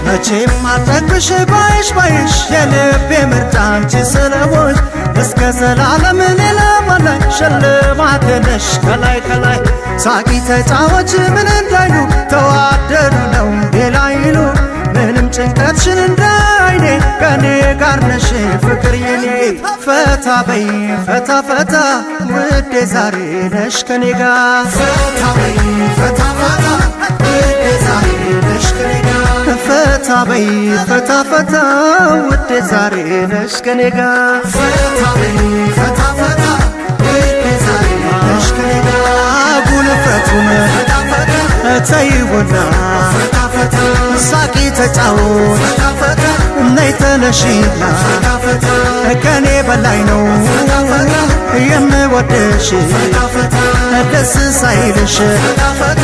መቼም አልጠግብሽ ባይሽ ባይሽ፣ የልቤ ምርጫ አንቺ ስለሆንሽ፣ እስከ ዘላለም ሌላ ማላይ፣ ሽልማቴ ነሽ ከላይ ከላይ። ሳቂ ተጫወች ምን እንዳይሉ፣ ተዋደዱ ነው ሌላ ይሉ። ምንም ጭንቀትሽን እንዳይኔ፣ ከኔ ጋር ነሽ ፍቅር የኔ። ፈታ በይ ፈታ ፈታ ውዴ፣ ዛሬ ነሽ ከኔ ጋር። ፈታ በይ ፈታ ፈታ ውዴ፣ ዛሬ ነሽ ከኔ ጋር። ፈታ በይ ፈታ ፈታ ውዴ፣ ዛሬ ነሽ ከኔ ጋር። ፈታ በይ ፈታ ፈታ ውዴ፣ ዛሬ ነሽ ከኔ ጋር። ጉልፈቱን ፈታ ፈታ ተይውና ፈታ ፈታ፣ ሳቂ ተጫወት ፈታ ፈታ፣ ነይ ተነሺና ፈታ ፈታ፣ ከኔ በላይ ነው ፈታ ፈታ የምወድሽ ፈታ ፈታ፣ ደስ ሳይልሽ ፈታ ፈታ።